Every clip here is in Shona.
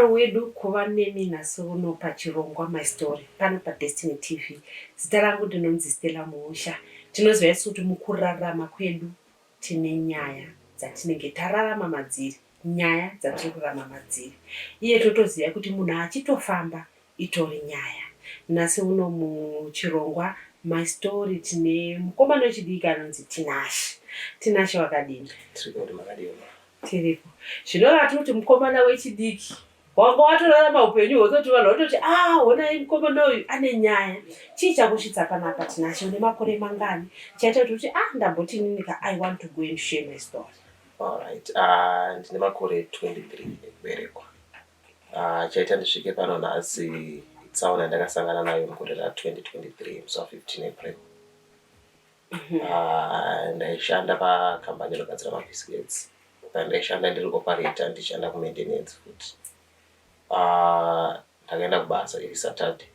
Mufaro wedu kuva nemi nhasi uno pachirongwa My Story pano paDestiny TV. Zita rangu ndinonzi Stella Muusha. Tinoziva isu kuti mukurarama kwedu tine nyaya dzatinenge tararama madziri, nyaya dzatiri kurarama madziri. Iye totoziva kuti munhu achitofamba itori nyaya. Nhasi uno muchirongwa My Story tine mukomana wechidiki anonzi Tinashe. Tinashe wakadini? Tiri kuti makadini? Tiripo. Zvinoreva kuti mukomana wechidiki wanga watorarama upenyu hwekutoti vanhu vatoti ah honai mukomana uyu ane nyaya. Chii chakusvitsa panapa Tinashe une makore mangani? Chaita kuti uti ah ndamboti inini ka I want to go and share my story. Alright, ndine makore 23 ekuberekwa. Chaita ndisvike pano nhasi itsaona yandakasangana nayo mugore ra 2023 musi wa 15 April. Ndaishanda pakambani inogadzira mabiscuits. Pandaishanda ndiri operator ndichishanda kumaintenance futi. Ndakaenda kubasa iri Saturday.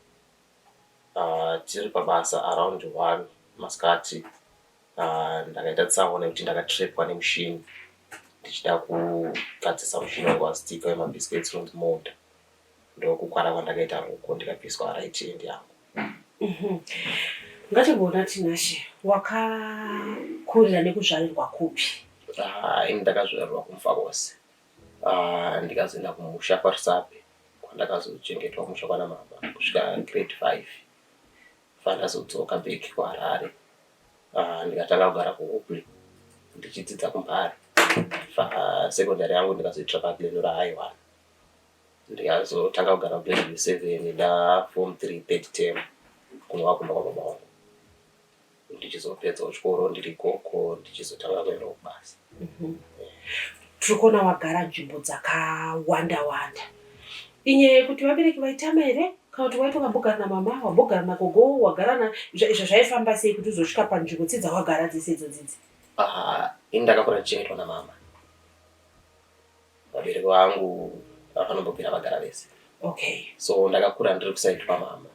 Tiri pabasa around 1 masikati ndakaita tsaona yekuti ndakatrepwa nemushini ndichida kugadzisa mushini wangu wastika wemabiscuits unonzi molder. Ndokukwara kwandakaita ruoko ndikabviswa right hand yangu. Ngatimboona Tinashe, wakakurira nekuzvarirwa kupi? Ini ndakazvarirwa kuMufakose. Ndikazoenda kumusha kwaRusape kwandakazochengetwa kumusha kwana mama kusvika grade 5. Pandazodzoka back kuHarare ndikatanga kugara kuHopley ndichidzidza kuMbare. Secondary yangu ndikazoitira paGlenora High 1. Ndikazotanga kugara kuGlenview 7 nda form 3 third term kunova kumba kwababa vangu. Ndichizopedzawo chikoro ndiri ikoko ndichizotanga kuendawo kubasa. Tiri kuona wagara nzvimbo dzakawanda wanda. Inyaya yekuti vabereki vaitama here kana kuti waiti wakambogara namama, wambogara nagogo, wagara na izvo zvaifamba sei kuti uzosvika panzvimbo dzawagara dzese idzodzidzi? Ini ndakakura ndichichengetwa namama. Vabereki vangu vakanombobvira vagara vese. Okay. So ndakakura ndiri kusaidi kwamama.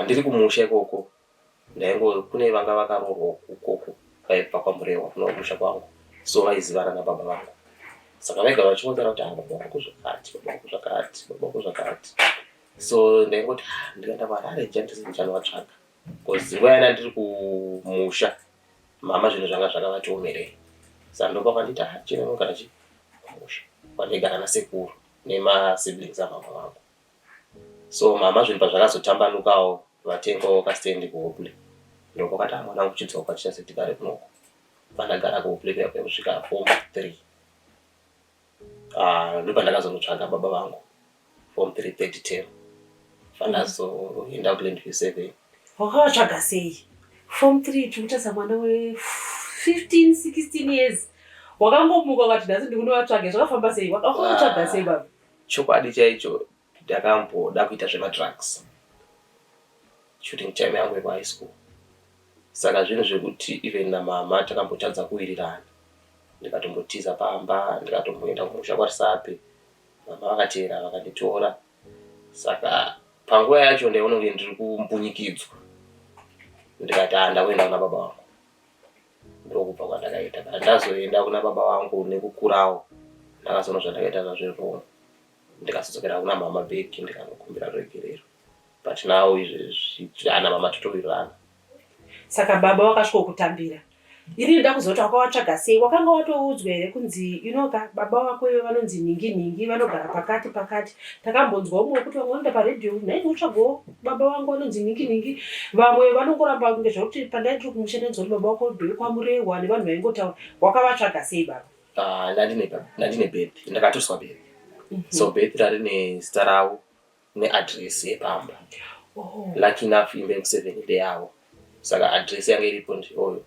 Ndiri kumusha ikoko ndaingo kune vanga vakaroorwa ukoko vaibva kwaMurewa kuno kumusha kwangu. So vaizivana nababa vangu. Saka vaigara vachingotaura kuti baba vako zvakati, baba vako zvakati, baba vako zvakati. So ndaingoti ndikaenda kuHarare ndichanovatsvaga. Because nguva yana ndiri kumusha mama zvinhu zvanga zvakavati omerei. Saka ndopavanditi chinogara chi kumusha kwandaigara nasekuru nemasiblings amama vangu. So mama zvinhu pazvakazotambanukawo vatengawo kastendi kuHopley. Ndopakati mwanangu chidzoka tichase tigare kunoko. Pandagara kuHopley kuya kuya kusvika form 3. Ndopandakazonotsvaga baba vangu form 3 third term. Pandazoenda kuGlenview 7. Wakavatsvaga sei? Form 3 tiri kutarisa mwana we 15 16 years. Wakangomuka ukati nhasi ndikunovatsvaga zvakafamba sei? Wakavatsvaga sei baba? Chokwadi chaicho ndakamboda kuita zvemadrugs during time yangu yekuhigh school. Saka zvinhu zvekuti even namama takambotadza kuwirirana. Ndikatombotiza pamba ndikatomboenda kumusha kwaRusape. Mama vakateera vakanditora. Saka panguva yacho ndaiona kunge ndiri kumbunyikidzwa. Ndikati ndakuenda kuna baba vangu. Ndokubva kwandakaita. Kana ndazoenda kuna baba vangu nekukurawo ndakazoona zvandakaita zvazviri wrong. Ndikazodzokera kuna mama back ndikanokumbira ruregerero. But now izvezvi ana mama totowirirana. Saka baba vakasvika kutambira. Ini ndoda kuzoti wakavatsvaga sei? Wakanga watoudzwa here kunzi you know ka baba vako ivo vanonzi nhingi nhingi vanogara pakati pakati. Takambonzwa umwe wekuti vamwe vanoenda paredhiyo nhai ndikutsvagawo baba vangu vanonzi nhingi nhingi. Vamwe vanongoramba kunge zvakuti pandai ndiri kumusha ndainzwa kuti baba vako ndevekwaMurehwa nevanhu vaingotaura. Wakavatsvaga sei baba? Ndandine birth, ndakatoriswa birth. So birth rarine zita ravo neaddress yepamba. Oh. Lucky enough imba yeku7 ndeyavo. Saka address yanga iripo ndiyoyo.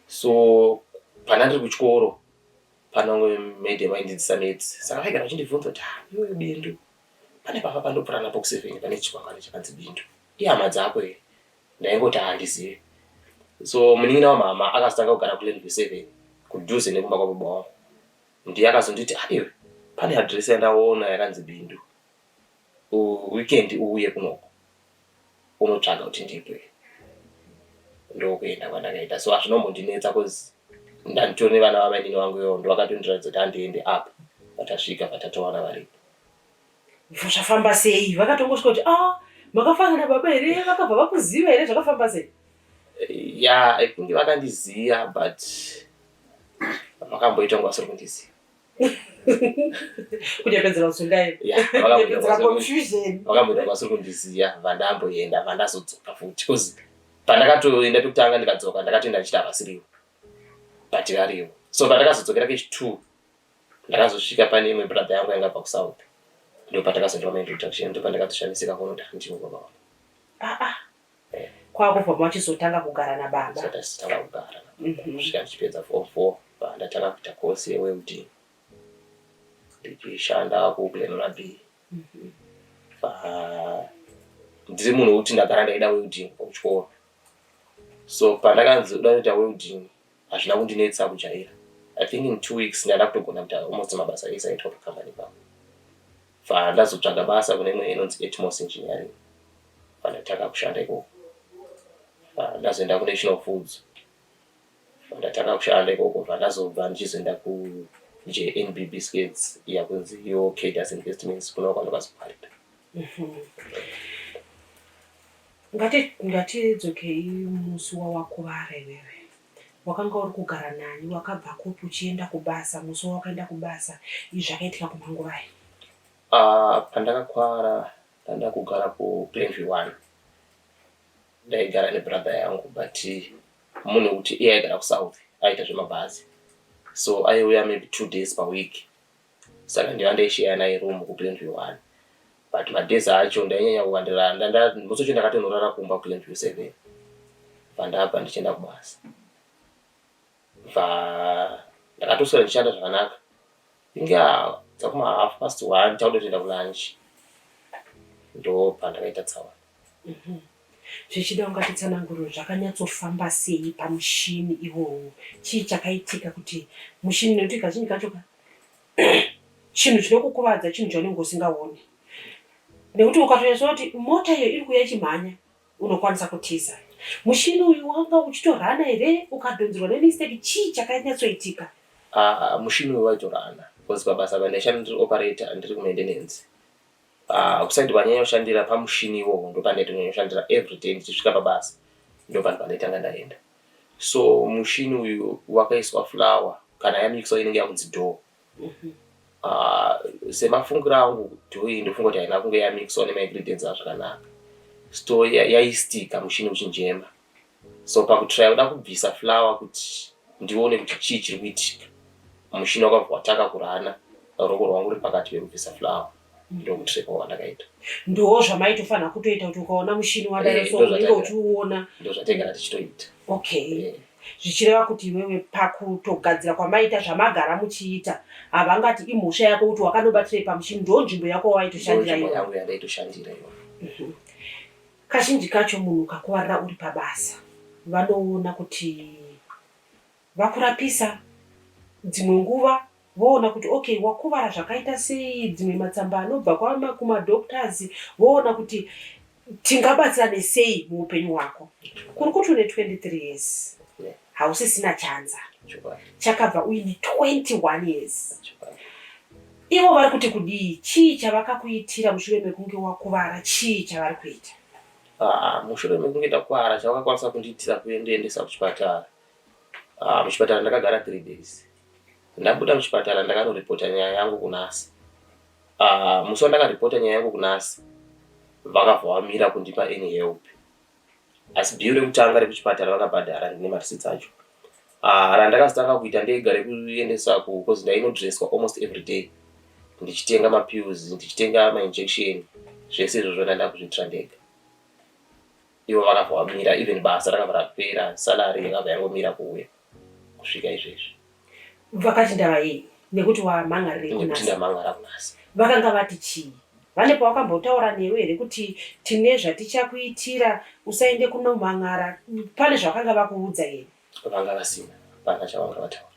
So pandandiri kuchikoro pane umwe madam vaindidzidzisa maths. Saka vaigara vachindibvunza kuti iwewe Bindu pane papa pandopfuura napo ku7 pane chikwangwani chakanzi Bindu. Ihama dzako here? Ndaingoti handizivi. So munin'ina wamama akazotanga kugara kuGlenview 7 kudhuze nekumba kwababa vangu. Ndiye akazonditi iwe pane address yandaona yakanzi Bindu. Weekend uuye kunoko unotsvaga kuti ndipe. Ndokuenda kwandakaita. So hazvinombondinetsa cause ndanditori nevana vamainini vangu ivo ndovakatondiratidza kuti handiende apa. Patasvika patatowana varipo. Zvafamba sei? Vakatongosvika kuti ah, makafanana baba here? Vakabva vakuziva here? Zvakafamba sei? Yeah, I think vakandiziva, but vakamboita kunge vasiri kundiziva. Kunyepedzera usungairi. Yeah, Kunyepedzera confusion. Vakamboita kunge vasiri kundiziva, vandamboenda, vandazodzoka futi, because pandakatoenda pekutanga ndikadzoka, ndakatoenda ndichiti havasirivo, but varivo. So pandakazodzokera kechi two, ndakazosvika pane imwe brother yangu yanga abva kuSouth, ndo patakazondipa maintroduction, ndo pandakatoshamisika kuona kuti handivo baba vangu. Ah ah. Kwakubva machizotanga kugara nababa. So tachitanga kugara kusvika ndichipedza form 4, ndatanga kuita course yewelding, ndichishanda kuGlen Norah B. Ndiri munhu wekuti ndagara ndaida welding kubva kuchikoro, so pandakanzi uda kuita welding, hazvina kundinetsa kujaira. I think in 2 weeks ndada kutogona kuita almost mabasa ese aitwa pakambani pangu. Bva ndazotsvaga basa kune imwe inonzi Atmos Engineering, pandatanga kushanda ikoko. Bva ndazoenda kuNational Foods, ndatanga kushanda ikoko. Bva ndazobva ndichizoenda kuJNB Biscuits, yakunzi yo Cadus Investments, kunova kwandakazoparira. Ngatidzokei musi wawakuvara iwewe. Wakanga uri kugara nani? Wakabva kupi uchienda kubasa? Musi wawakaenda kubasa, izvi zvakaitika kumanguvai? Pandakakwara, ndanda kugara kuGlenview 1. Ndaigara nebrother yangu, but munhu wekuti iye aigara kuSouth, aita zvemabhazi, so aiuya maybe 2 days paweek, saka ndiva ndaisheya naye room kuGlenview 1, but madays acho ndainyanya kuwandira. Musi wacho ndakatonorara kumba kuGlenview 7, pandabva ndichienda kubasa. Bva ndakatoswera ndichishanda zvakanaka, inge dzakuma 1:30, takuda kutoenda kulunch, ndo pandakaita tsaona. Zvichida ungatitsananguriro zvakanyatsofamba sei pamushini iwowo? Chii chakaitika kuti mushini, nekuti kazhinji kacho ka chinhu chinokukuvadza chinhu chaunenge usingaoni, nekuti ukatonyatsoona kuti mota iyo iri kuuya ichimhanya, unokwanisa kutiza. Mushini uyu wanga uchitorana here, ukadhonzerwa nemistake? Chii chakanyatsoitika? Ah, mushini uyu waitorana because pabasa pandaishanda ndiri operator, ndiri kumaintenance. Kusati kwanyanya kushandira pamushini iwowo, ndo pandaitonyanya kushandira every day. Ndichisvika pabasa, ndo panhu pandaitanga ndaenda. So mushini uyu wakaiswa flour, kana yamixwa inenge yakunzi dough. Semafungiro angu, dough iyi ndofunga kuti haina kunge yamixwa nemaingredients azvakanaka, so yaistika mushini uchinjema. So pakutry kuda kubvisa flour kuti ndione kuti chii chiri kuitika, mushini wakabva wataka kurana, ruoko rwangu ruri pakati pekubvisa flour, ndokutrepa kwandakaita. Ndo zvamaitofanira kutoita, kuti ukaona mushini wadaro so unenge uchiuona. Ndo zvategara tichitoita. Okay. Zvichireva kuti iwewe pakutogadzira kwamaita zvamagara muchiita, havangati imhosva yako kuti wakanobatirei pamushini. Ndo nzvimbo yako waitoshandira nzvimbo iyoyo. Yangu yandaitoshandira iyoyo. Kazhinji kacho munhu ukakuvarira uri pabasa, vanoona kuti vakurapisa, dzimwe nguva voona kuti okay, wakuvara zvakaita sei, dzimwe matsamba anobva kumadoctors, voona kuti tingabatsirane sei muupenyu hwako. Kuri kuti une 23 years, hausisina chanza chakabva uine 21 years. Ivo vari kuti kudii? Chii chavakakuitira mushure mekunge wakuvara? Chii chavari kuita? Ah, mushure mekunge ndakuvara, chavakakwanisa kundiitira kuendiendesa kuchipatara. Ah, muchipatara ndakagara 3 days. Ndabuda muchipatara, ndakanoripota nyaya yangu kuNASA. Ah, musi wandakaripota nyaya yangu kuNASA, vakabva vamira kundipa any help, asi bill rekutanga rekuchipatara vakabhadhara, ndine mareceipts acho. Ah, randakazotanga kuita ndega rekuendesa because ndainodresswa almost every day, ndichitenga mapills, ndichitenga mainjection, zvese izvozvo ndanda kuzviitira ndega. Ivo vakabva vamira, even basa rakabva rapera, salary yakabva yangomira kuuya kusvika izvezvi. Vakati ndava yei? Nekuti wamhan'arirei Nekuti kuNASA? Ndamhan'ara kuNASA. Vakanga vati chii? Vane pawakambotaura newe here kuti tine zvatichakuitira, usaende kunomhan'ara? Pane zvavakanga vakuudza here? Vanga vasina, pana chavanga vataura.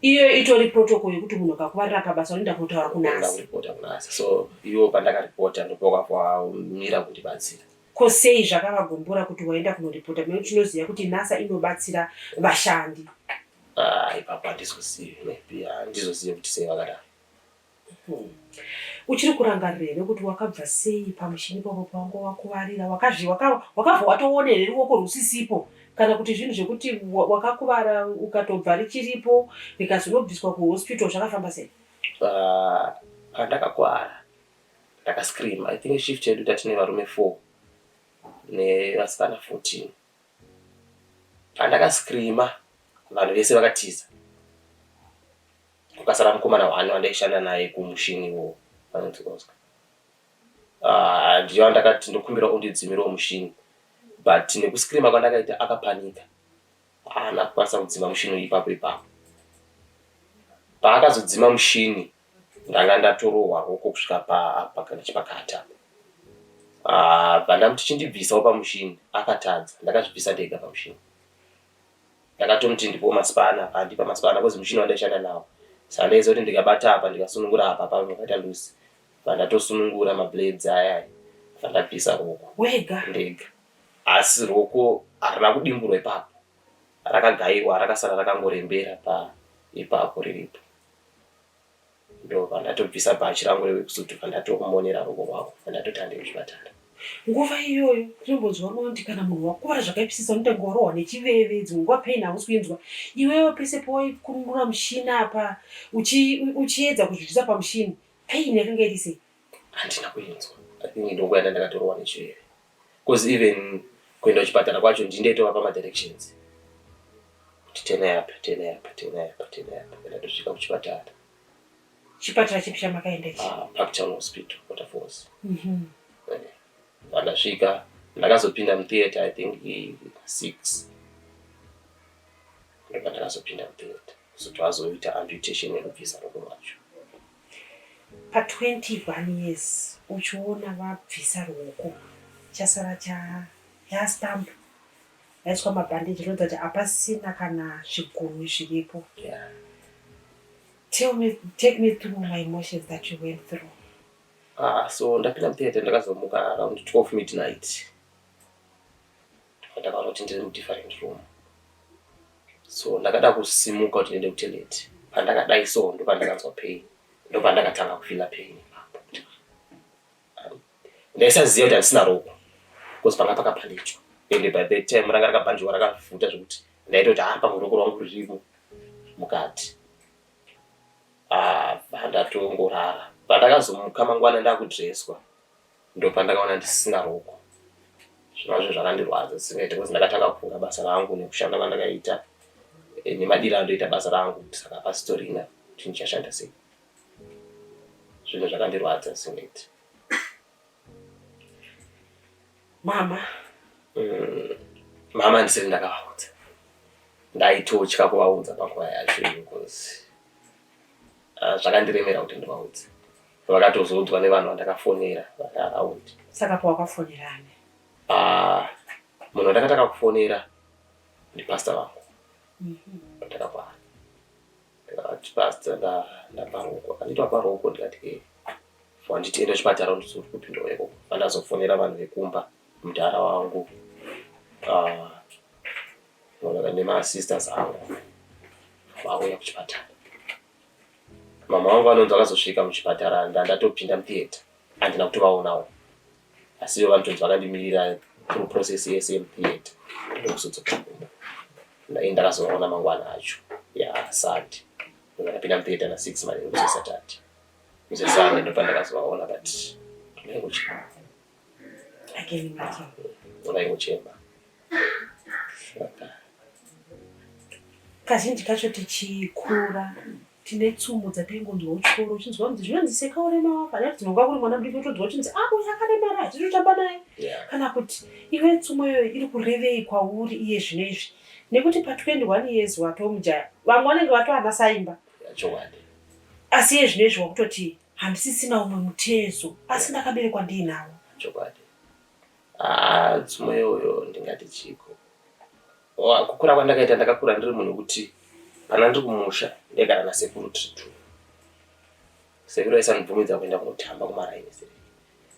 Iyo itori protocol yekuti munhu akakuvarira pabasa unoenda kunotaura kuNASA. Kuripota kuNASA. So ivo pandakaripota, ndopakabva vamira kundibatsira. Ko sei zvakavagumbura kuti waenda kunoripota, nekuti tinoziva kuti NASA inobatsira vashandi? Ah, ipapo handizozivi, maybe handizozivi kuti sei vakadaro. Uchiri kurangarira here kuti wakabva sei pamushini ipapo pawanga wakuvarira? Wakazvi waka, wakabva watoona here ruoko rwusisipo kana kuti zvinhu zvekuti wakakuvara ukatobva richiripo rikazonobviswa kuhospital zvakafamba sei? Pandakakuvara ndakascream. I think shift yedu tatine varume 4 nevasikana 14. Pandakascreama vanhu vese vakatiza. Kukasara mukomana one wandaishanda naye kumushini iwowo anonzi Oscar. Ah, ndiye wandakati ndokumbira undidzimirewo mushini but nekuscreama kwandakaita akapanika haana kukwanisa kudzima mushini ipapo ipapo. Paakazodzima mushini ndanga ndatorohwa roko kusvika pa nechipakati apa. Ah, bva ndamuti chindibvisawo pamushini akatadza ndakazvibvisa ndega pamushini. Ndakatomuti ndipowo maspana akandipa maspana coz muchina wandaishanda nawo saka ndaiziva kuti ndikabata apa ndikasunungura apa apa pakaita loose bva ndatosunungura mablades aya aya bva ndabvisa ruoko Wega? ndega asi ruoko harina kudimburwa ipapo rakagaiwa rakasara rakangorembera pa ipapo riripo Ndobva ndatobvisa bhachi rangu reworksuit bva ndatomonera ruoko rwangu bva ndatoti handei kuchipatara. Nguva iyoyo tinombonzwa kuti kana munhu wakuvara zvakaipisisa unotanga warohwa nechiveve dzimwe nguva pain hausi kuinzwa. Iwewe pese pawaikurungura mushini apa uchiedza kuzvibvisa pamushini pain yakanga iri sei? Handina kuinzwa. I think ndonguva yandakatorohwa nechiveve. Cause even kuenda kuchipatara kwacho ndini ndaitovapa madirections kuti tena apa tena apa tena apa tena apa ndatosvika kuchipatara. Chipatara chipi chamakaenda ichi? Ah, Parktown Hospital, Waterfalls. Pandasvika mm -hmm. Ndakazopinda mutheatre I think 6 ndopandakazopinda mutheatre so twazoita amputation yekubvisa ruoko rwacho. Pa 21 years uchiona vabvisa ruoko chasara cha yastamp yaiswa mabhandeji zvinoratidza kuti hapasina kana zvigunwe zviripo. Yeah. Tell me, take me through my emotions that you went through. Ah, so ndapinda mutheatre ndakazomuka around 12 midnight. Ndakaona kuti ndiri mudifferent room. So ndakada kusimuka kuti ndiende kutoilet. Pandakadai so ndopandakanzwa pain. Ndopandakatanga kufeela pain ipapo. Ndaisaziva kuti handisina roko because panga pakabhandijwa. And by that time ranga rakabhandijwa rakafuta zvekuti ndaitoti haa pamwe roko rwangu ririmo mukati. Ah, ndatongorara. Pandakazomuka mangwana ndakudreswa ndopandakaona ndisina roko zvinova zvinhu zvakandirwadza zvisingaite because ndakatanga kufunga basa rangu nekushanda kwandakaita eh, nemadiro andoita basa rangu kuti saka pasitorina kuti ndichashanda sei zvinhu zvakandirwadza zvisingaite mama Mama handisiri ndakavaudza ndaitotya kuvaudza panguva yacho iyo because zvakandiremera kuti ndivaudze vakatozoudzwa nevanhu vandakafonera vari around Saka pawakafonerani? Ah, munhu wandakatanga kufonera ndipastor vangu pandakakwana ndikati pastor ndabva roko akanditi wabva roko ndikati e wanditi enda kuchipatara undisuri kupinda ikoko pandazofonera vanhu vekumba mudhara wangu ah, nemasisters angu vauya kuchipatara mama vangu vanonzi vakazosvika muchipatara ndatopinda mutheatre handina kutovaonawo asi ivo vanotonzi vakandimirira through process yese yemutheatre ndokuzodzoka kumba ndai ndakazovaona mangwana acho ya sad ndakapinda mutheatre na 6 manheru kusesaturday kusesunday ndopandakazovaona but ndaingochema I can imagine. Ndaingochema Kazhinji kacho tichikura tine tsumo dzataingonzwa kuchikoro uchinzwa kunzi zvinonzi seka urema wafa nekuti dzimwe nguva kuri mwana mudiki utonzwa uchinzi ah uyu akaremara hatitotamba naye kana kuti iwe tsumo iyoyo iri kurevei kwauri iye zvino izvi nekuti pa 21 years watomujaya vamwe vanenge vatoana saimba Chokwadi. Asi iye zvino izvi wakutoti handisisina umwe mutezo asi ndakaberekwa ndiinawo. Chokwadi. Ah, tsumo iyoyo ndingati chiiko? Kukura kwandakaita ndakakura ndiri munhu wekuti pana ndiri kumusha ndaigara nasekuru tiri two. Sekuru vaisandibvumidza kuenda kunotamba kumaraini sereki.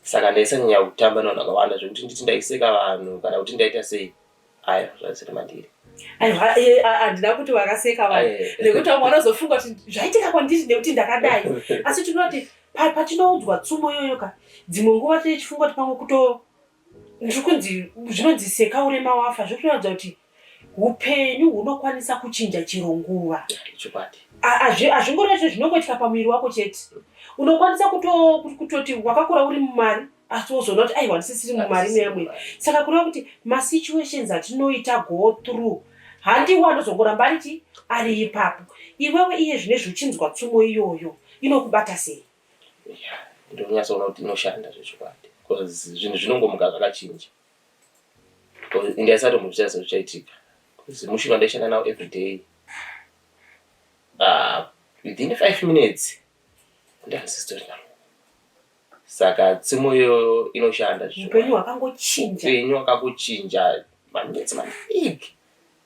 Saka ndaisanyanya kutamba nevanhu vakawanda zvekuti nditi ndaiseka vanhu kana kuti ndaita sei Aiwa zvazviri mandiri. Aiwa eh, handina kuti wakaseka vanhu nekuti vamwe vanozofunga kuti zvaitika kwandiri nekuti ndakadai asi tinoti Patinoudzwa tsumo iyoyo ka, dzimwe nguva tine chifunga kuti pamwe kuto ndiri kunzi zvinonzi seka urema wafa, zviri kutoratidza kuti upenyu hunokwanisa kuchinja chero nguva. Chokwadi. Hazvingori zvinhu zvinongoitika pamuviri wako chete. Unokwanisa kutoti wakakura uri mumari, asi wozoona kuti aiwa, ndisisiri mumari muyamwe. Saka kureva kuti masituations atinoita go through handiwo anozongoramba arichi ari ipapo. Iwewe iye zvinezvi uchinzwa tsumo iyoyo, inokubata sei? Yeah, ndinonyatsoona kuti inoshanda zvechokwadi, because zvinhu zvinongomuka zvakachinja. Ndaisatombozviziva zvichaitika, because mushini wandaishanda nawo everyday, within 5 minutes ndandisitori nawo. Saka tsumo iyoyo inoshanda. Upenyu hwakangochinja. Upenyu hwakangochinja maminitsi madiki,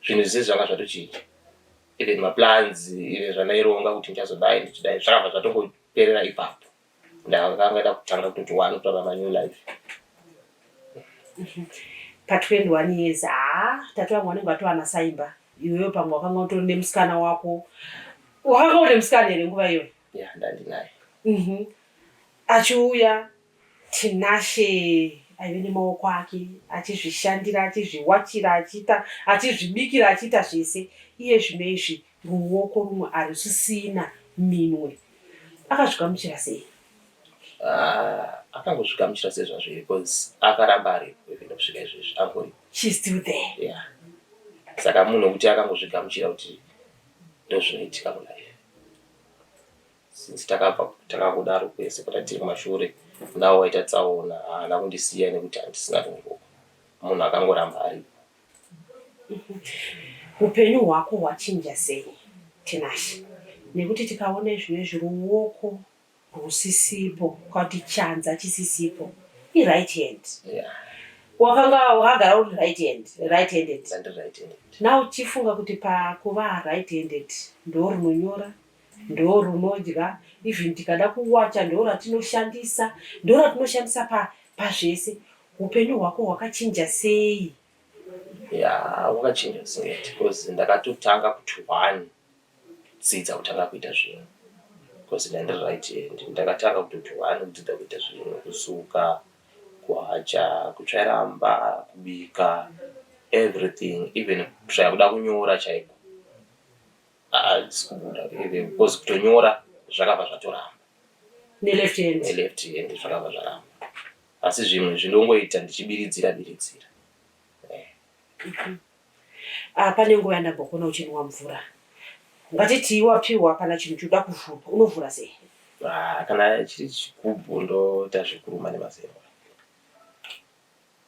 zvinhu zvese zvanga zvatochinja. Even maplans, even zvandaironga kuti ndichazodai, ndichidai, zvakabva zvatongoperera ipapo. Ndakanga da kutanga kutoti one kurarama new life. Pa21 years, haa, tatu vamwe vanenge vatovana saimba. Iwewe pamwe wakanga utori nemusikana wako. Wakanga une musikana here nguva iyoyo? Ya, ndandinaye. Achiuya Tinashe aive nemaoko ake, achizvishandira, achizviwachira, achiita, achizvibikira, achiita zvese. Iye zvino izvi ruoko rumwe harusisina minwe. Akazvigamuchira sei? Ah, akangozvigamuchira sezvazviri, because akaramba aripo even kusvika izvezvi angoripo. She's still there. Yeah, saka munhu wekuti akangozvigamuchira kuti ndozvinoitika mulife. Since takabva takakudaro kwese kwatatiri kumashure, nawo waita tsaona, haana kundisiya nekuti handisina ruoko. Munhu akangoramba aripo. Upenyu hwako hwachinja sei, Tinashe? Nekuti tikaona izvinezvi ruoko rusisipo, kuti chanza chisisipo, iright hand. Wakanga wakagara uri right hand, right handed. Ndandiri right handed. Now chifunga kuti pakuva right handed, ndo runonyora, ndo runodya, even tikada kuwacha ndo ratinoshandisa, ndo ratinoshandisa pazvese. Upenyu hwako hwakachinja sei? Ya, hwakachinja zvisingaiti, because ndakatotanga kuti one dzidza kutanga kuita zvinhu, because ndandiri right hand. Ndakatanga kutoti one kudzidza kuita zvinhu, kusuka, kuhacha, kutsvaira mba, kubika, everything. Even kusvika kuda kunyora chaiko hadzisi kubuda, even because kutonyora zvakabva zvatoramba. Neleft hand. Neleft hand zvakabva zvaramba, asi zvimwe zvindongoita ndichibiridzira biridzira. Ah, pane nguva yandambokuona uchinwa mvura. Ngatiti wapiwa kana chinhu choda kuvhurwa, unovhura sei? Ah, kana chiri chigubhu ndoita zvekuruma nemazino.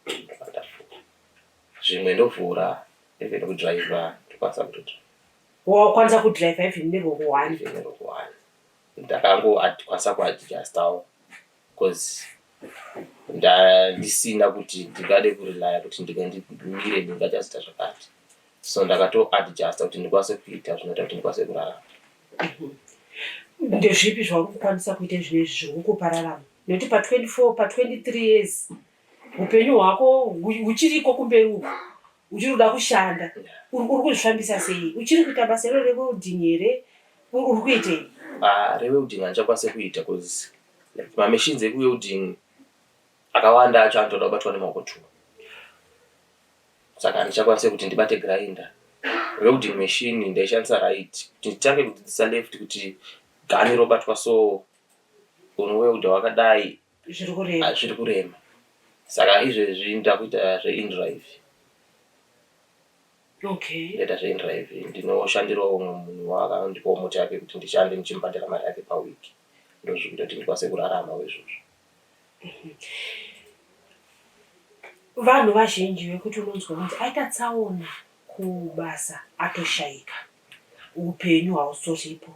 Ndavhura zvimwe, ndovhura. Even kudhiraivha ndokwanisa kutodhiraivha. Wakwanisa kudhiraivha even neruoko one? Even neruoko one. Ndakangokwanisa kuadjustawo, because ndisina kuti ndingade kurelya kuti ndingamire ndingachazoita zvakati. So ndakatoadjusta kuti ndikwanise kuita zvinoita kuti ndikwanise kurarama. Ndezvipi zvauri kukwanisa kuita zvinezvi zviri kukupa raramo? Nekuti pa24, pa23 years, upenyu hwako huchiriko kumberi uku, uchiri kuda kushanda. Uri kuzvifambisa sei? Uchiri kuita basa iro rewelding here? Uri kuitei? Ah, rewelding handichakwanise kuita, because like mamachines ekuwelding akawanda acho anotoda kubatwa nemaoko two. Saka handichakwanise kuti ndibate grinder. Welding machine ndaishandisa right, kuti nditange kudzidzisa left kuti gani robatwa so, unowelda wakadai. Zviri kurema. Zviri kurema. Saka izvezvi ndakuita zveindrive. Ndaita zveindrive. Ndinoshandirawo umwe munhu wakandipawo mota yake kuti ndishande, ndichimubhadhara mari yake pawiki. Ndozviri kuita kuti ndikwanise kurarama izvozvo. Vanhu vazhinji vekuti unonzwa kunzi aita tsaona kubasa atoshayika, upenyu hausoripo.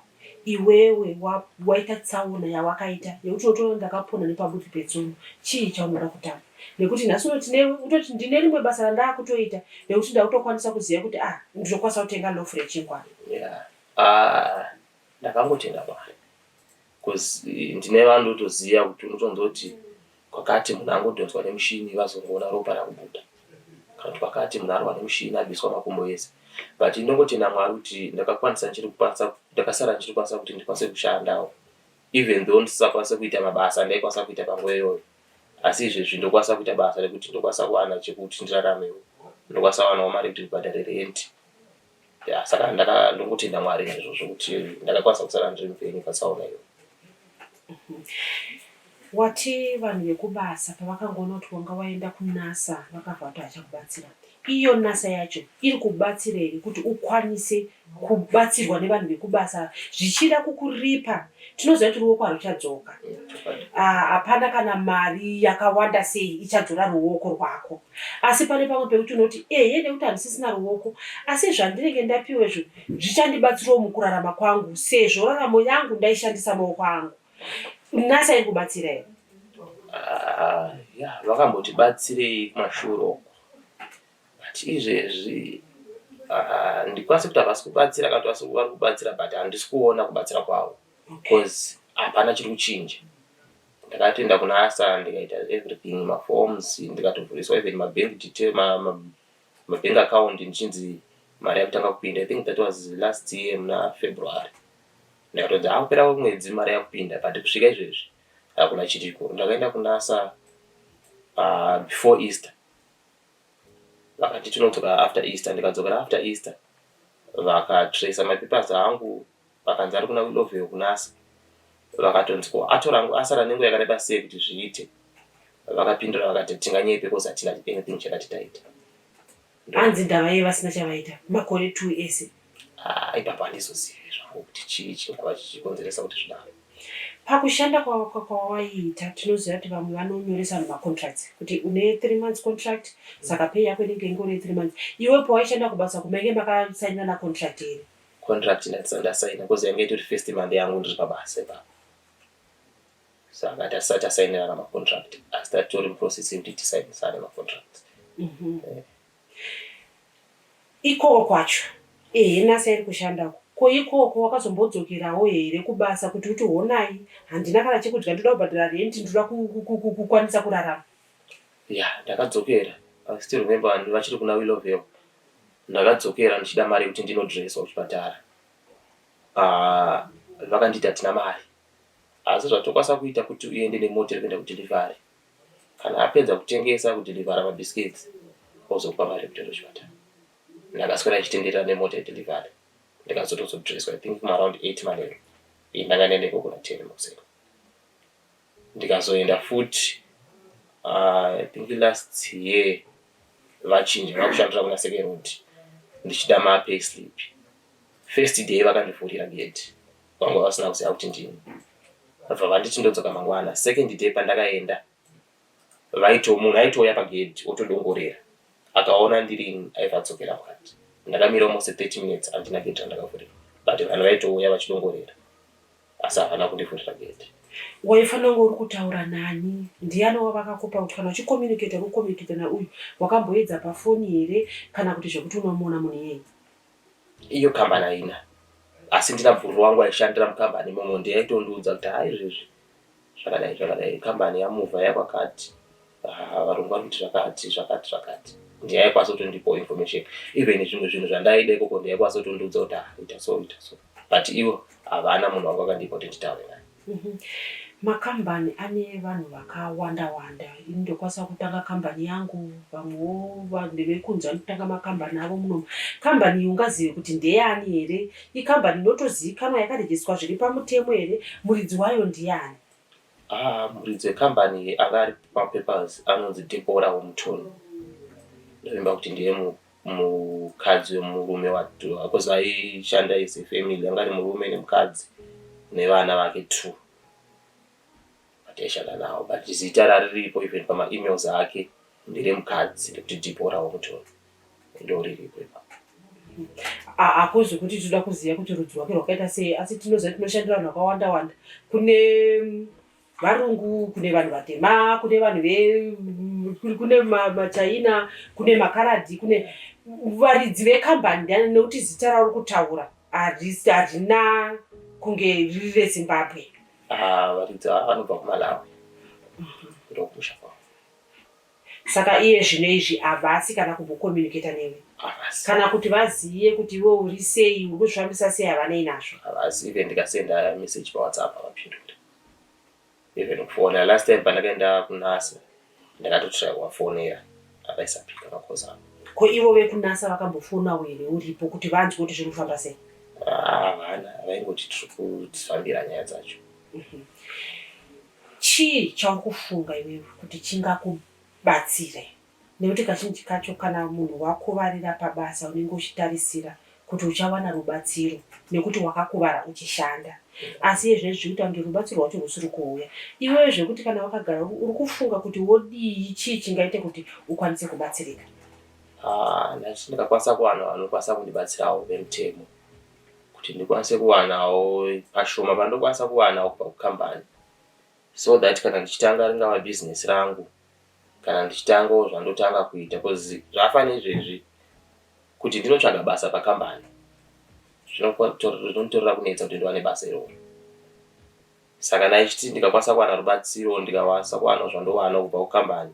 Iwewe waita tsaona yawakaita yekuti unotoona ndakapona nepabuti petsono, chii chaunoda kutaura? Nekuti nhasi unoti newe utoti ndine rimwe basa randaakutoita, nekuti ndakutokwanisa kuziva kuti ah, ndinokwanisa kutenga loaf rechingwa. Yeah. Ah, ndakangotenda Mwari, because ndine vandotoziva kuti unotonzoti kwakati munhu angodhonzwa nemushini, vazongoona ropa rakubuda, kana kuti kwakati munhu arwa nemushini, abviswa makumbo ese. But ndongotenda Mwari kuti ndakakwanisa, ndichiri kukwanisa, ndakasara ndichiri kukwanisa kuti ndikwanise kushandawo. Even though ndisisakwanise kuita mabasa andaikwanisa kuita panguva iyoyo, asi izvezvi ndokwanisa kuita basa rekuti ndokwanisa kuwana chekuti ndiraramewo, ndokwanisa kuwanawo mari yekuti ndibhadhare rent. Ya, saka ndongotenda Mwari naizvozvo kuti ndakakwanisa kusara ndiri mupenyu patsaona iyoyo. Wati vanhu vekubasa pavakangoona kuti wanga waenda kuNASA vakabva vati hachakubatsira. Iyo NASA yacho iri kubatsira here kuti ukwanise kubatsirwa nevanhu vekubasa zvichida kukuripa? Tinoziva kuti ruoko haruchadzoka. Hapana kana mari yakawanda sei ichadzora ruoko rwako. Asi pane pamwe pekuti unoti ehe nekuti handisisina ruoko asi zvandinenge ndapiwa izvo zvichandibatsirawo mukurarama kwangu sezvo raramo yangu ndaishandisa maoko angu. NASA iri kubatsira here? Ya, vakambotibatsirei kumashure uko, but izvezvi handikwanisi kuti havasi kubatsira kana kuti vari kubatsira, but handisi kuona kubatsira kwavo because hapana chiri kuchinja. Ndakatoenda kuNASA ndikaita everything, maforms, ndikatovhuriswa even mabank detail, mabank account, ndichinzi mari yakutanga kupinda. I think that was last year muna February. Ndakatonzi akupera mwedzi mari yakupinda, but kusvika izvezvi hakuna chiriko. Ndakaenda kuNASA before Easter, vakati tinodzoka after Easter. Ndikadzokera after Easter, vakatracer mapapers angu, vakanzi ari kuna Willowvale kuNASA. Vakatonzi ko atora asara nenguva yakareba sei kuti zviite? Vakapindura vakati tinganyepe because hatina anything chakati taita. Hanzi ndava ye vasina chavaita makore 2 ese. Ipapo handizozivi zvangu kuti chii chingava chichikonzeresa kuti zvidaro. Pakushanda kwawaiita, tinoziva kuti vamwe vanonyoresa vanhu macontracts kuti une 3 months contract, saka pay yako inenge ingori ye3 months. Iwe pawaishanda kubasa kumainge makasainana contract here? Contract ndandisati ndasaina because yange itori first month yangu ndiri pabasa ipapo, saka tasati tasainirana macontract, asi tatori muprocess yekuti tisainisane macontract. Ikoko kwacho, ehe, NASA iri kushandako. Ko ikoko wakazombodzokerawo here kubasa kuti uti honai, handina kana chekudya, ndoda kubhadhara rent, ndoda kukwanisa kurarama? Ya, ndakadzokera. I still remember vanhu vachiri kuna Willowvale. Ndakadzokera ndichida mari yekuti ndinodresswa kuchipatara. Vakanditi hatina mari, asi zvatokwanisa kuita kuti uende nemota iri kuenda kudelivery, kana apedza kutengesa, kudhilivhara mabiscuits, ozokupa mari yekuti uende kuchipatara. Ndakaswera ndichitenderera nemota yedelivery, ndikazotozodresswa, I think kumaaround 8 manheru. Ndanga ndaenda ikoko na10 makuseni. Ndikazoenda futi, I think last year, vachinja vakushandira kuna Seke Road, ndichida mapay slip. First day vakandivhurira gate, vanga vasina kuziva kuti ndini, vabva vanditi ndodzoka mangwana. Second day pandakaenda, vaito munhu aitouya pagedhi otodongorera, akaona ndirini aibva adzokera mukati. Ndakamira almost 30 minutes, handina gedhi randakavhurira, but vanhu vaitouya vachidongorera asi havana kundivhurira gedhi. Waifanira kunge uri kutaura nani? Ndiani wavakakupa kuti kana uchicommunicata uri kucommunicata nauyu? Wakamboedza pafoni here kana kuti zvekuti unomuona munhu iyeye? Iyo kambani haina, asi ndina bhururu wangu aishandira mukambani imomo, ndiye aitondiudza kuti hai, izvezvi zvakadai zvakadai, kambani yamuvha yakwakati, varungu vari kuti zvakati zvakati zvakati. Ndiye aikwanisa kutondipawo information, even zvimwe zvinhu zvandaida ikoko ndiye aikwanisa kutondiudza kuti ah, ita so, ita so, but ivo havana munhu wangu akandipa kuti nditaure naye. Makambani ane vanhu vakawanda wanda. Ini ndokwanisa kutanga kambani yangu, vamwewo vanhu vekunze vanotanga makambani avo munomu. Kambani iyi ungazive kuti ndeyani here? Ikambani inotozivikanwa yakarejiswa zviri pamutemo here? Muridzi wayo ndiyani? Muridzi wekambani anga ari pamapapers anonzi Debora Womutoni. Ndovimba kuti ndiye mukadzi wemurume, because aishanda as a family, anga ari murume nemukadzi nevana vake two vataishanda navo, but zita rariripo even pamaemails ake nderemukadzi, rekuti Debora Womutoni, ndo riripo ipapo. Hakuzi kuti tinoda kuziva kuti rudzi rwake rwakaita sei, asi tinoziva tinoshandira vanhu vakawanda wanda. Kune varungu, kune vanhu vatema, kune vanhu ve kune maChina, kune makaradhi, kune varidzi vekambani ndiani? Nekuti zita rauri kutaura harina kunge riri reZimbabwe. Varidzi ava vanobva kuMalawi, ndokumusha kwavo. Saka iye zvino izvi havasi kana kumbocommunicata newe? Havasi. Kana kuti vazive kuti iwe uri sei, uri kuzvifambisa sei, havanei nazvo? Havasi. Even ndikasenda message paWhatsApp havapinduri. Even kufona last time pandakaenda kuNASA, ndakatotry kuvafonera, avaisapika makozi avo. Ko ivo vekuNASA vakambofonawo here uripo kuti vanzwe kuti zviri kufamba sei? Havana, vaingoti tiri kutifambira nyaya dzacho. Chii chauri kufunga iwewe kuti chingakubatsire? Nekuti kazhinji kacho kana munhu wakuvarira pabasa, unenge uchitarisira kuti uchawana rubatsiro nekuti wakakuvara uchishanda, asi iye zvinezvi zviri kuita kunge rubatsiro rwacho rusiri kuuya. Iwewe zvekuti kana wakagara uri kufunga kuti wodii, chii chingaite kuti ukwanise kubatsirika? Ah, ndati ndikakwanisa kuwana vanokwanisa kundibatsirawo vemutemo, kuti ndikwanise kuwanawo pashoma pandokwanisa kuwanawo kubva kukambani, so that kana ndichitanga ringava bhizinesi rangu, kana ndichitangawo zvandotanga kuita, because zvafana izvezvi kuti ndinotsvaga basa pakambani, zvinonditorera kunetsa kuti ndiwane basa iroro. Saka ndaichiti ndikakwanisa kuwana rubatsiro, ndikakwanisa kuwanawo zvandowana kubva kukambani,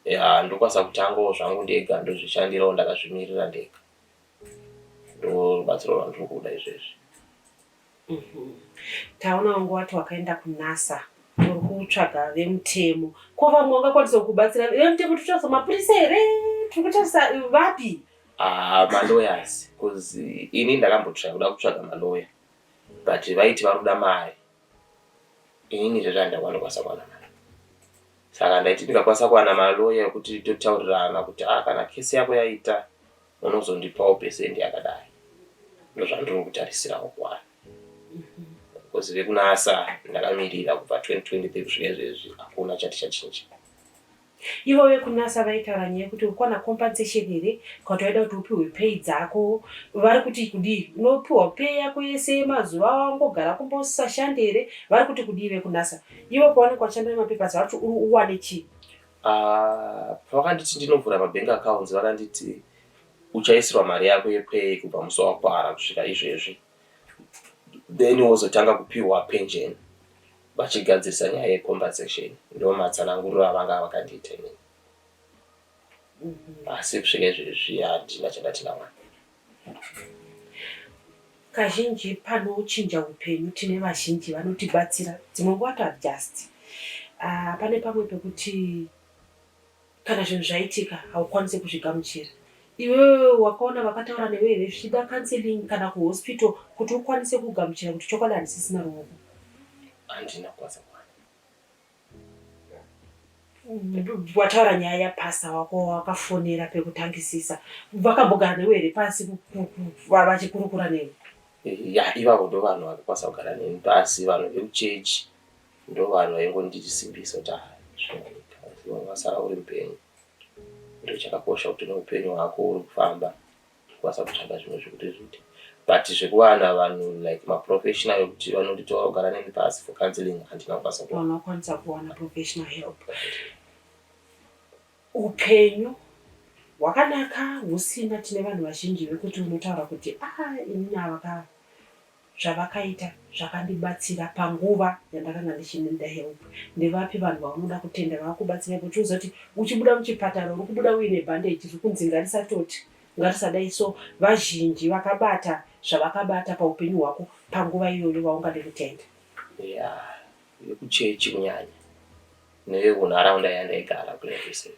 ya, ndokwanisa kutangawo zvangu ndega, ndozvishandirawo ndakazvimirira ndega. Ndo rubatsiro rwandiri kuda izvezvi. Taona wangu wati wakaenda kuNASA, uri kutsvaga vemutemo. Ko vamwe vangakwanisa kukubatsira vemutemo? Tiri kutarisa mapurisa here? Tiri kutarisa vapi? Ah, malawyers, because ini ndakambotry kuda kutsvaga malawyer, but vaiti vari kuda mari. Inini izvezvi handakwanokwanisa kuwana mari, saka ndaiti ndikakwanisa kuwana malawyer ekuti totaurirana kuti, ah, kana kesi yako yaita, unozondipawo pesendi yakadai, ndozvandiri kutarisirawo kuwana, because vekuNASA ndakamirira kubva 2023 kusvika izvezvi, hakuna chati chachinja. Ivo vekuNASA vaitaura nyaya yekuti uri kuwana compensation here, kana kuti vaida kuti upiwe pay dzako? Vari kuti kudii? Unopiwa pay yako yese yemazuva wangogara kumbosashande here? Vari kuti kudii vekuNASA ivo pavanenge vachishanda nemapapers? Vari kuti uri uwane chii? Ah, pavakanditi ndinovhura mabank accounts, vakanditi uchaisirwa mari yako yepay kubva musi wakwara kusvika izvezvi, then wozotanga kupiwa pension vachigadzirisa nyaya yecompensation. Ndo matsananguriro avanga vakandiita inini, asi kusvika izvezvi handina chandati ndawana. Kazhinji panochinja upenyu tine vazhinji vanotibatsira, dzimwe nguva toadjust. Pane pamwe pekuti kana zvinhu zvaitika haukwanisi kuzvigamuchira iwewe. Wakaona vakataura newe here, zvichida counseling kana kuhospital, kuti ukwanise kugamuchira kuti chokwadi handisisina ruoko? Handina kukwanisa kuwana. Wataura nyaya yapastor wako wakafonera pekutangisisa. Vakambogara newe here pasi vachikurukura newe? Ya, ivavo ndo vanhu vakakwanisa kugara neni pasi. Vanhu vekuchechi ndo vanhu vaingondisimbisa kuti, ah, zvinowanika, asi wasara uri mupenyu, ndo chakakosha, kuti neupenyu hwako uri kufamba, kukwanisa kutsvaga zvimwe zvekuti zviite. But zvekuwana vanhu like maprofessional ekuti vanonditora kugara neni pasi for counseling, handina kukwanisa kuwana. Unokwanisa kuwana professional help. Upenyu hwakanaka husina, tine vanhu vazhinji vekuti unotaura kuti, ah, inini avaka zvavakaita zvakandibatsira panguva yandakanga ndichinida help. Ndevapi vanhu vaunoda kutenda vakakubatsira kuti uzoti uchibuda muchipatara uri kubuda uine bandage riri kunzi ngarisatoti ngatisadai? So vazhinji vakabata zvavakabata paupenyu hwako panguva iyoyo vaungade kutenda? Ya, vekuchechi kunyanya nevekunharaunda yandaigara kulevel 7,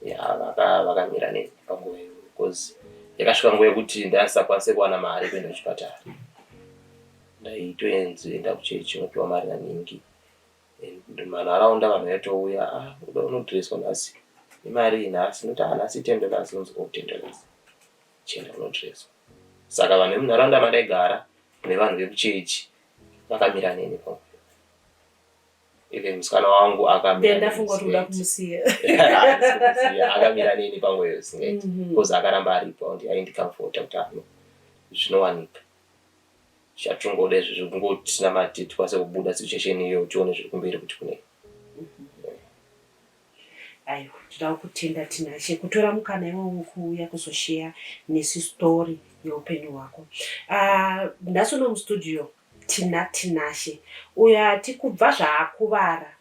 ya, vakamira neni panguva iyoyo, because yakasvika nguva yekuti ndasakwanise kuwana mari kuenda kuchipatara. Ndaitoenzi enda kuchechi unopiwa mari naningi. And manharaunda vanhu vaitouya, ah, uda unodhireswa nhasi imari iyi nhasi, noti, ah, nhasi $10, unonzi, oh, $10, chienda unodhireswa. Saka vanhu vemunharaunda mandaigara nevanhu vekuchechi vakamira neni panguva. Even musikana wangu akamira. Ndafunga kuti uda kumusiya. Akamira neni panguva iyo singaiti, because akaramba aripo and aindicomforta kuti, ano zvinowanika, chatingoda izvi zvekungoti namati tikwanise kubuda situation iyo, tione zviri kumberi kuti kunei. Aiwa, toda kutenda Tinashe kutora mukana iwowo kuuya kuzosheya nesu story yeupenyu hwako. Nhasi uno mustudio tina Tinashe uyo ati kubva zvaakuvara,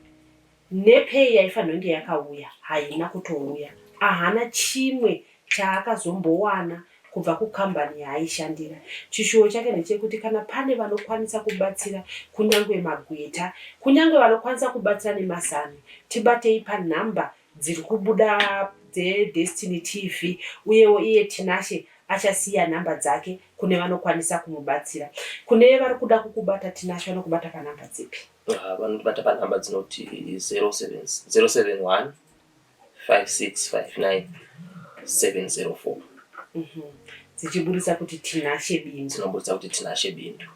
nepay yaifanira kunge yakauya haina kutouya. Ahana chimwe chaakazombowana. kubva kukambani yaaishandira. Chishuwo chake ndechekuti kana pane vanokwanisa kubatsira kunyangwe magweta, kunyangwe vanokwanisa kubatsira nemazano, tibatei panhamba dziri kubuda dzeDestiny TV uyewo iye Tinashe achasiya nhamba dzake kune vanokwanisa kumubatsira. Kune vari kuda kukubata Tinashe vanokubata panhamba dzipi? Ah, vanotibata panhamba dzinoti 071 5659 704. Dzichiburitsa kuti Tinashe Bindu. Dzinoburitsa kuti Tinashe Bindu.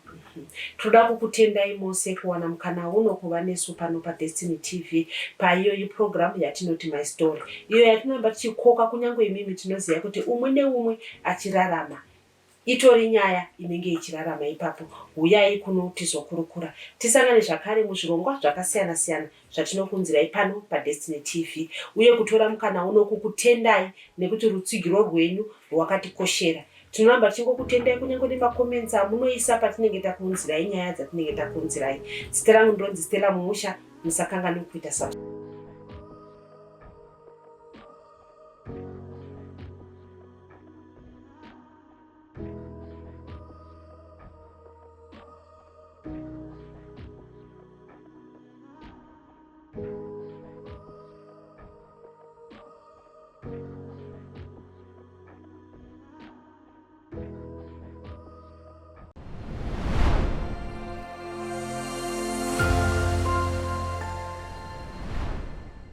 Tinoda kukutendai mose kuwana mukana uno kuva nesu pano paDestiny TV paiyoyi purogiramu yatinoti My Story, iyo yatinoramba tichikoka kunyange imimi tinoziva kuti umwe neumwe achirarama itori nyaya inenge ichirarama ipapo. Huyai kuno tizokurukura. Tisangane zvakare muzvirongwa zvakasiyana-siyana zvatinokuunzirai pano paDestiny TV uye kutora mukana uno kukutendai nekuti rutsigiro rwenyu rwakatikoshera. Tinoramba tichingokutendai kunyange nemacomments amunoisa patinenge takuunzirai nyaya dzatinenge takuunzirai. Zita rangu ndinonzi Stella Muusha, musakanganwe kuita subscribe.